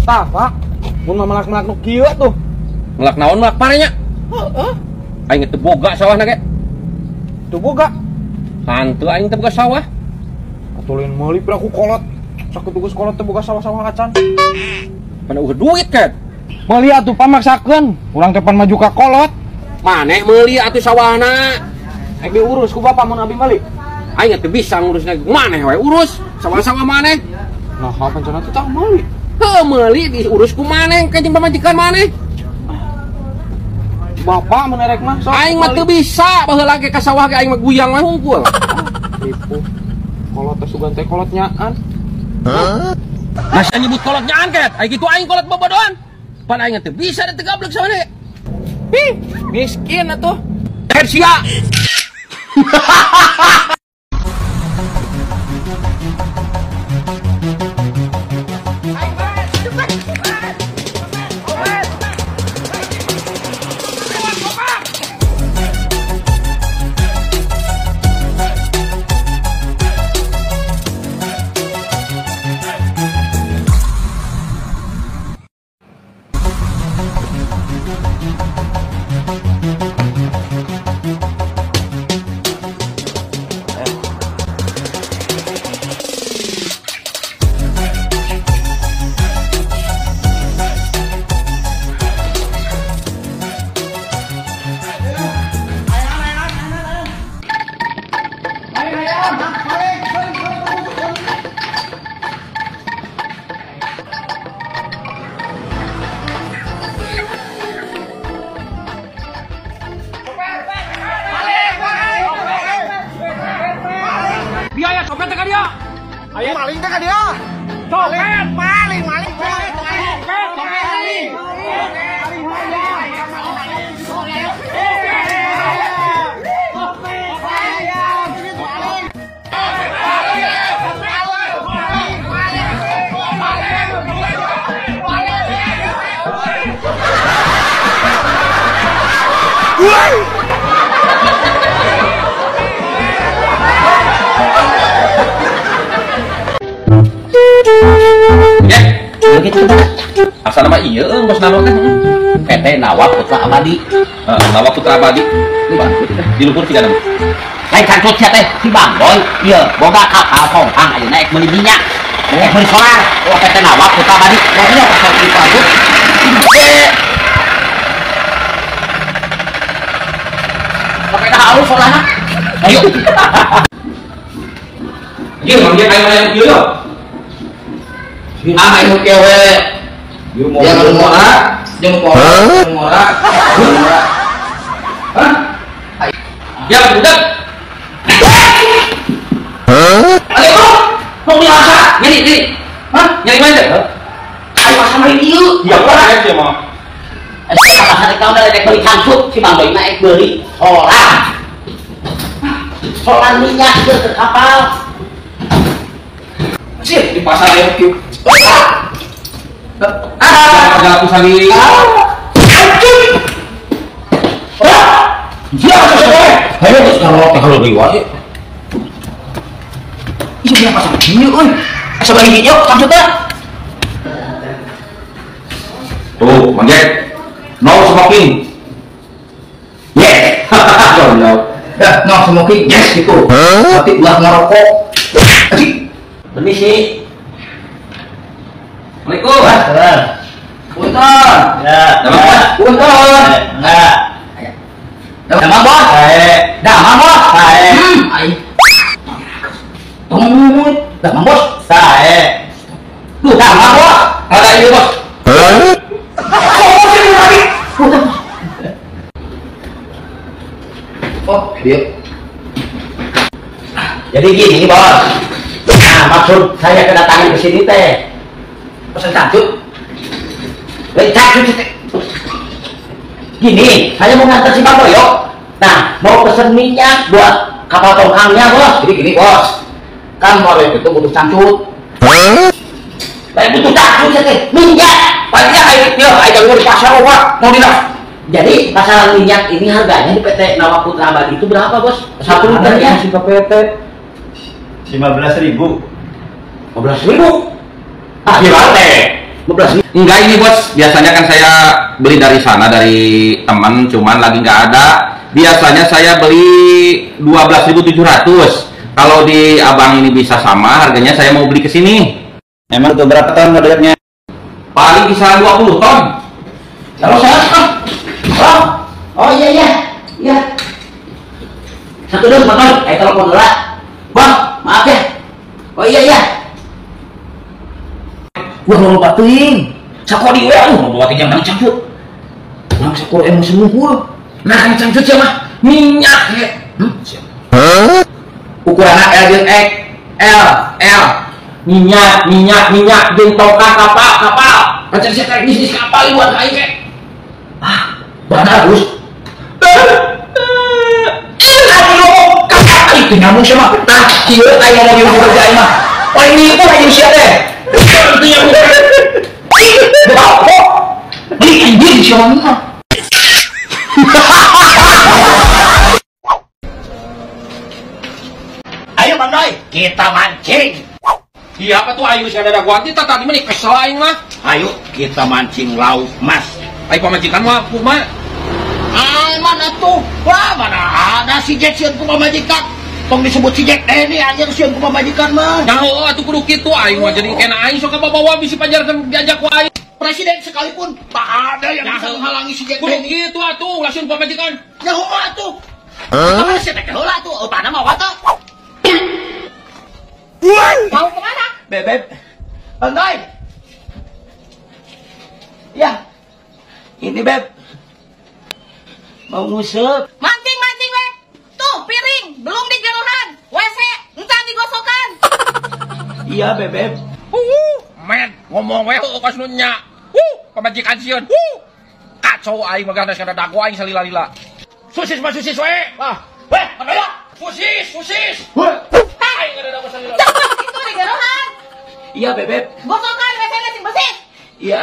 Tah, Pak. Mun melak-melak nu kieu tuh. Melak naon melak parenya? Heeh. Aing teu boga sawahna ge. Teu boga. Hantu aing teu boga sawah. Atuh lain meuli piraku kolot. Sakutugus kolot teu boga sawah-sawah acan. Mana eueuh duit kan? Meuli atuh pamaksakeun. Urang teh pan maju ka kolot. Maneh meuli atuh sawahna. Aing diurus ku bapak mun abi meuli. Aing teu bisa ngurusna, maneh we urus sawah-sawah maneh. Nah, pancana teh tah meuli. Heuh meuli diurus ku maneh ka jeung pamajikan maneh. Bapak mun erek mah sok. Aing mah teu bisa baheula ge ka sawah ge aing mah guyang we hungkul. Ripuh. Kolot teh sugan teh kolot nyaan. Hah? Masa nyebut kolot nyaan ket? Aing kitu aing kolot bobodohan. Pan aing teu bisa da teu gablek sawah ge. Ih, miskin atuh. Ter sia. Biaya copet teh ka dia. Ayo maling teh ka dia. Copet, maling, maling, maling. Copet, maling. Begitu asal nama iya bos nama teh PT Nawa Putra Abadi. Nawa Putra Abadi di luhur tiga nama lain kantut sia teh si Bang Boy ieu boga kapal tongkang ayeuna ek meuli minyak ek meuli solar. Oh PT Nawa Putra Abadi mobilnya pasar di pabrik. Pakai dah halus solarna. Ayo. Ieu mang dia ayo aya ieu. Ah ayo kieu we. Jangan ngora, jeung ngora, ngora. Hah? Ya budak. Hah? Ayo, mau biasa. Nyari, nyari. Hah? Nyari mana teh? Ayo pasar mah ieu. Ya ora ya mah. Eta pasar kaum da rek meuli cangcut si Bang Boy mah ek beuli solar. Solar minyak ke kapal. Sih di pasar aya kieu. Ah, ada aku sali. Ya, ayo terus kalau riwayat. Ih, dia pasar ieu euy. Asa bagi ieu maksudna. Tuh, Mang Jack. No smoking. Yes. No smoking. Yes gitu. Tapi ulah ngerokok. Benih sih. Assalamualaikum. Punten. Ya. Damang bos. Punten. Enggak. Damang bos. Baik. Damang bos. Baik. Ai. Tunggu. Damang bos. Sae. Tuh, damang bos. Ada ieu bos. Hah? Kok sih lagi? Oh, dia. Jadi gini, bos. Nah, maksud saya kedatangan ke sini teh pesan cangcut. Cangcut. Gini, saya mau ngantar si Bang Boyok. Nah, mau pesen minyak buat kapal tongkangnya, bos. Jadi gini, bos. Kan proyek itu butuh cangcut. Baik butuh cangcut ya, teh. Minyak. Banyak air dia, air yang di pasar obat, mau dinas. Jadi pasaran minyak ini harganya di PT Nawa Putra Abadi itu berapa, bos? 1 liternya si PT 15.000. 15.000. Ah, gimana teh? 15. Enggak ini bos, biasanya kan saya beli dari sana dari teman, cuman lagi nggak ada. Biasanya saya beli 12.700. Kalau di abang ini bisa sama harganya, saya mau beli ke sini. Emang tuh berapa ton modelnya? Paling kisaran 20 ton. Kalau saya oh, oh iya iya. Iya. Satu dong, Bang. Telepon lah. Bang, maaf ya. Oh iya iya. Wah, loba teuing. Sakodi we atuh loba teuing yang cangcut. Urang sakur emosi ngumpul. Nah, kan cangcut sia mah minyak he. Hah? Ukuranna L jeung X. L, L. Minyak, minyak, minyak jeung tongkang kapal, kapal. Macam sia kayak bisnis kapal buat aing ke. Ah, bagus. Itu nyambung sia mah. Tah, kieu aing ngomong jeung kerja aing mah. Paling nipu aing sia teh. Itu nyambung. Kok? Beli anjing sia mah. Ayo Bang Doi, kita mancing. Iya apa tuh ayo sia ada guanti tadi mah kesel aing mah. Ayo kita mancing lauk mas. Ayo pamajikan mah kumaha? Ah, mana tuh? Wah, mana ada si Jack sieun ku pamajikan. Tong disebut si Jack Denny anjir sieun ku pamajikan mah. Nah, heueuh atuh kudu kitu aing mah jadi kena aing sok kabawa bisi pajarkeun diajak ku aing. Presiden sekalipun tak ada yang bisa menghalangi si Jack Kudu Denny. kitu atuh ulah sieun pamajikan. Ya heueuh atuh. Heuh, si teh heula atuh, eupanna mah wata. Mau kemana? Bebeb. Bang Doi. Ya. Ini Beb. Mau nguseup. Mancing-mancing we. Tuh piring belum digeruhan. WC entar digosokan. Iya Bebeb. Men, ngomong we heueuh kos nu nya. Pamajikan sieun. Kacau aing mah ganas kana dago aing salila-lila. Susis mah susis we. Ah, Weh, Bang Doi. Susis, susis. Weh. Aing kada dago salila. Cepet itu digeruhan. Iya Bebeb. Gosokan WC-nya sing bersih. Iya.